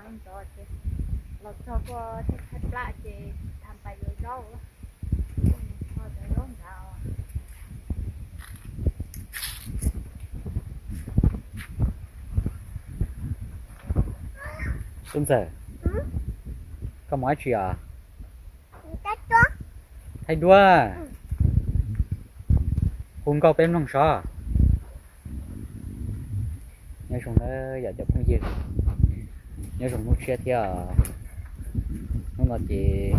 Ntxov ces los txog koj tej thaij plab ces tsis tau pais yuav zaub, koj mus tho cov zaub ntawd. Tub Ntxawg, koj mus dab tsi os? Thaij duab. Hu nkauj peb mloog sov. Nyob zoo na yom cov phooj ywg, nyob zoo hnub tshiab thiab. Hnub no ces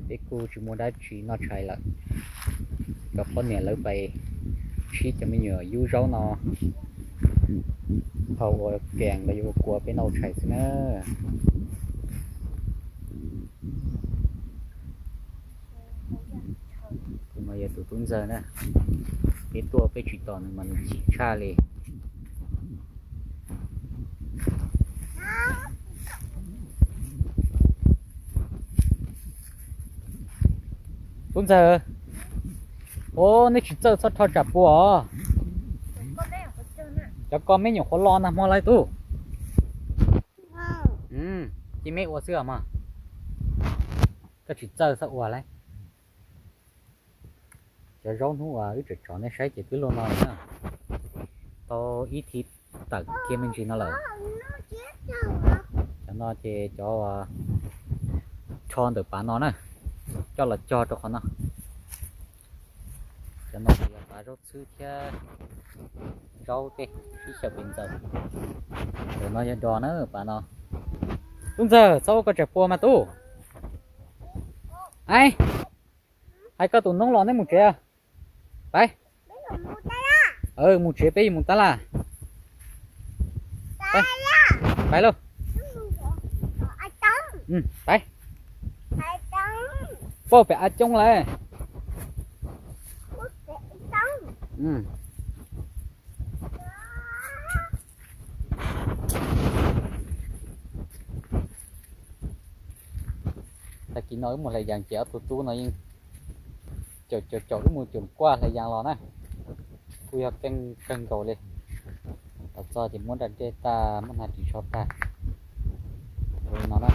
peb kuj tsis muaj dab tsi noj tshais lawm, cov poj niam lawv pais sib cov me nyuam yub zaub no, thaum ua kees los yuav ua kua peb noj ua tshais xwb na. Tus no yog tus Tub Ntxawg na, peb tuaj peb tsis tos nws mas nws chim tshaj li. Tub Ntxawg, ua nej tsis txawj txhob rho tsam pua os. Cov ko me nyuam qhuav los nag hmo lawm tub. Cia meb ua xwb os mog. Koj tsis txawj txhob ua lauj. Cov zaub hnub uas wb tseem tsov nej saib ces twb luaj no lawm na. Tau ib thib tawm kiag me ntsis no lawm. Cov no ces cov rho ntawm pav no na, coj los cog rau qhov no. Cov no ces yog pav zaub txhwb thiab zaub tej ib xyaw pes ntxaws. Ntawm no yog dos na pav no. Tub Ntxawg, txhob ua koj tsam pua mas tub. Ai, hais koj tus noob los neb mus tsev. Pais. Mus tsev peb yuav mus tab laj. Pais lauj. Pais. Puab pem av coob lawm. Tag kis no wb mus hlais yas ces ob tug tub no yeej caum caum caum wb mus caum kuaj hlais yas los na. Kuj yog keej kawg nkaus li. Los txog ces muab da dej tag, muab hnav ris tsho tag. Ua li no na.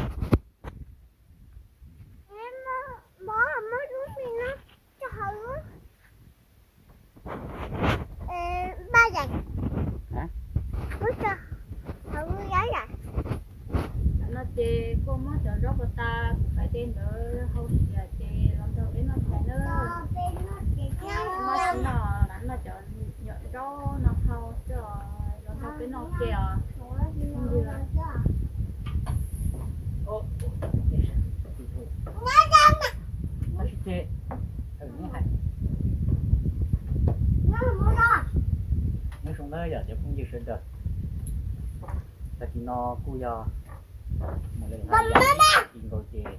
No ces koj muab cov zaub ko tas kuv fais dej ntawd hau siav ces los nrog peb noj tshais na. Noj tsis noj, lam noj cov yom zaub no hau xwb os, los nrog peb noj ke os. Nyob zoo na yom cov phooj ywg sawv daws, tag kis no kuj yog mus li tag kis nkaus ces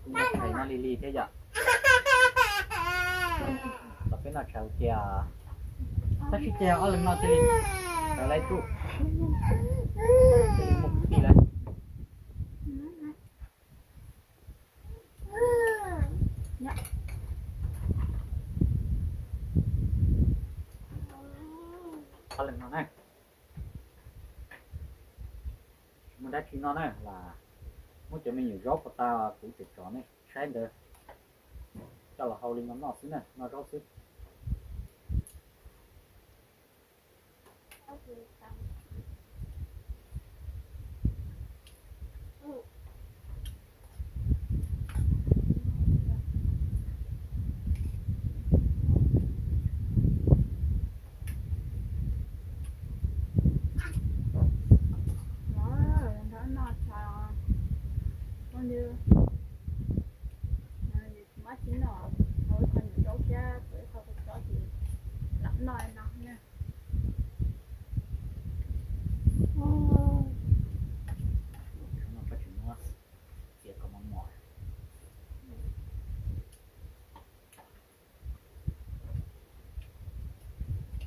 kuj noj tshais no lig lig thiab yom. Los peb noj tshais ua ke, tab sis ces ob leeg no cia li sawv lawm tub, cia li muaj kwv tij lawm. Ob leeg no na, tsis muaj dab tsi noj na, lam muab cov me nyuam zaub ko tas kuv tseem tso nej saib ntawd, coj los hau li no noj xwb na, noj zaub xwb. Mab tsis noj, tau ib qho nyuam zaub thiab tau ib qho kua txob ces lam noj no na. Txiav kom mos mos.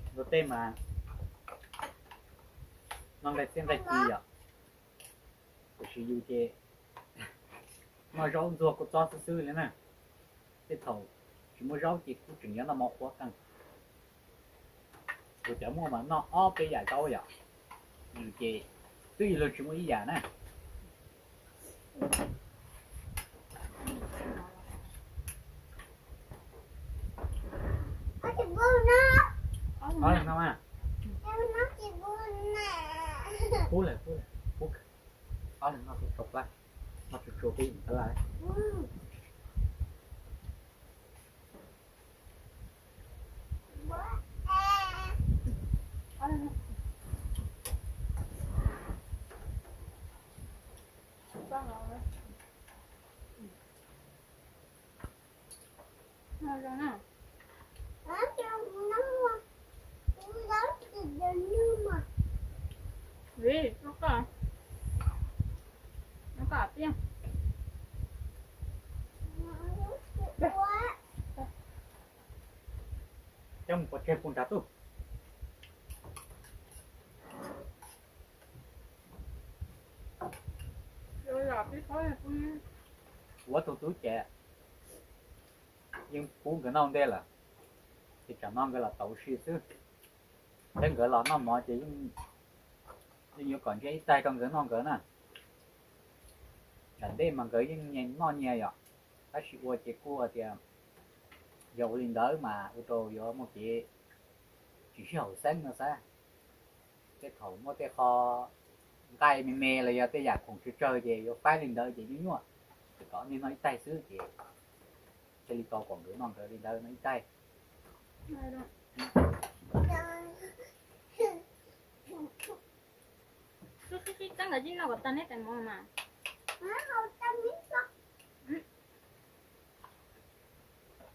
Ntxuag teb mas noj nqaij txhiab nqaij ci yom, tiam sis yus ces noj zaub ntxuag kua txob xwb xwb li na. Tej thaum tsis muaj zaub ces kuj tseem yuav noj mov qhuav qees. Kuv cov muaj mas noj ob peb yam zaub yom, yus ces Twb yog luag tsis muaj ib yam na. Ob leeg no mas. Pub lawm, pub lawm, pub. Ob leeg no tau plab, no tsuag tsuag peb tab laj. Coj mus pov tseg puag nrad tuj. Ua tus tub ces yeej pub nkawd noj ntej lawm, ces tsam no nkawd los tau ua si xwb. Thiab nkawd los noj mov ces yeej yuav kom ntsiab ib taig rau nkawd noj nkawd na. Nram ntej mas nkawd yeej nyias noj nyias yom, tab sis ua ces kuj tias yog ua li ntawd mas ua rau yuav muaj kev tsis sib haum xeeb no xav. Tej thaum muaj tej qho nqaij me me los yog tej yam khoom tsawg tsawg ces yuav faib li ntawd ces nyuaj nyuaj, ces kom nej noj ib taig xwb ces thiaj li tau kom nkawd noj nkawd li ntawd noj ib taig.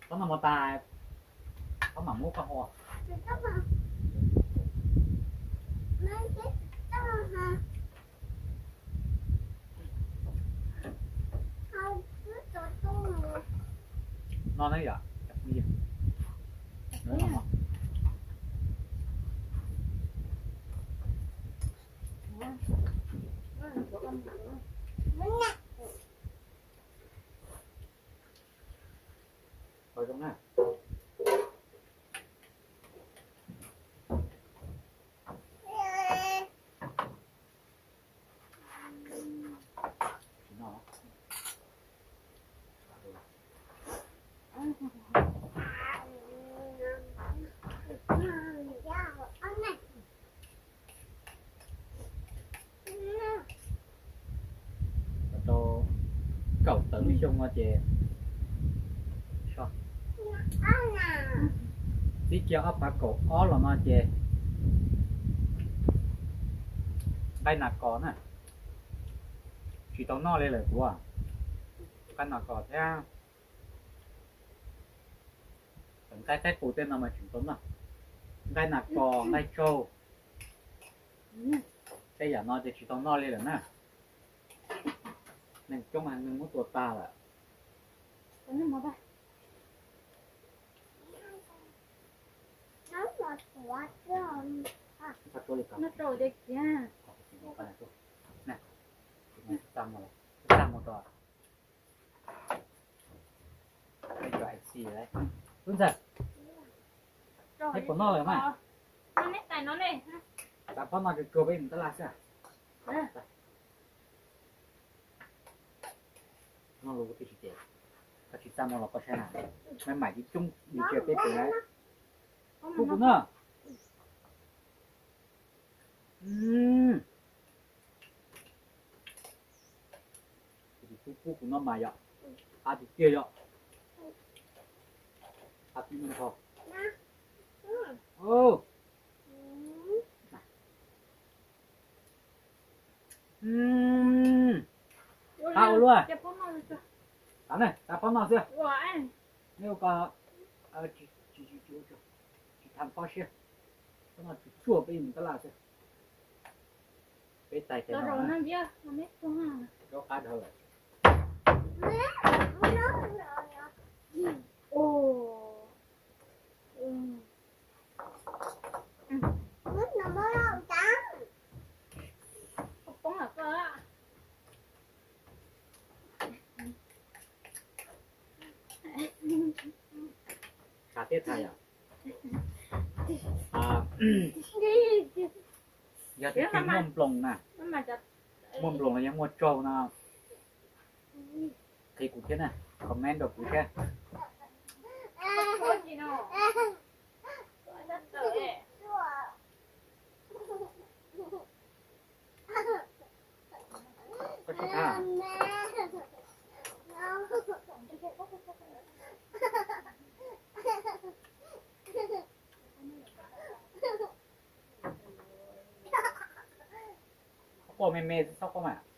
Txhob noj mov tas, txhob mam muab koj hua. No na yom, cov phooj ywg. Qhov zoo na. Tau kaum tawm lub xyoo no ces txib kiag ob phav kaum ob los no ces nqaij nas kos na, tsis tau noj li lawm kuv. Nqaij nas kos thiab nqaij qaib qus tej no mas tseem tau noj. Nqaij nas kos, nqaij tsaug, tej yam no ces tsis tau noj li lawm na. Neeg coob heev, neeg muab tua tag lawm. Lub ntxawg, neb puas noj lawm mas? Xav phob no tsuag tsuag peb mus tab laj xwb. Noj lus tib si ces koj tsis txaj muag los koj saib na, maj mam coob coob li ntsia peb pem na. Pub kuv noj. Tus tub pub kuv noj mas yom, qab tiag tiag yom. Qab tib nthos. Qab ua luaj. Xav ne, xav phob no xwb. Neb ua ko, tsis tham phob siab, phob no tsuag tsuag peb mus tab laj xwb. Peb taig teg no, rau qab dhau lawm. Xav thiab tham yom. Yog tus twg muaj nploos na, muaj nploos los yog muaj tsaug no, qhia kuv thiab na, comment rau kuv thiab. Koj me me xwb txhob koj mas.